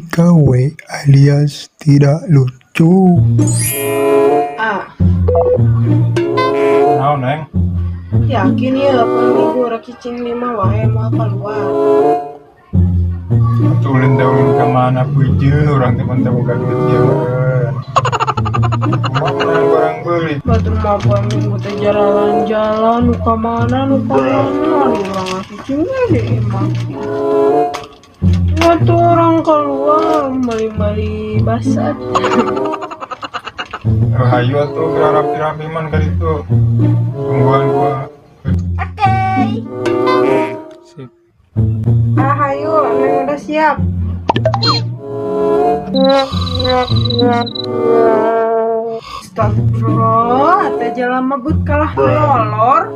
KW alias tidak lucu. Ah, Naon, Neng? Yakin ya, poe Minggu rek cicing di imah wae, moal keluar? Atuh ulin teh ulin ka mana puju, urang teh mun teu boga duit ieu. Kumaha meunang barang beuli? Batur mah poe Minggu teh jalan-jalan, nu ka mana, nu ka mana, ari urang cicing we di imah. Atuh urang keluar meuli-meuli basat. Oh, hayu atuh geura rapi-rapi man ka ditu. Tungguan gua. Oke. Sip. Ah, hayu, Neng udah siap. Astagfirullah, teh jalan mabut kalah molor.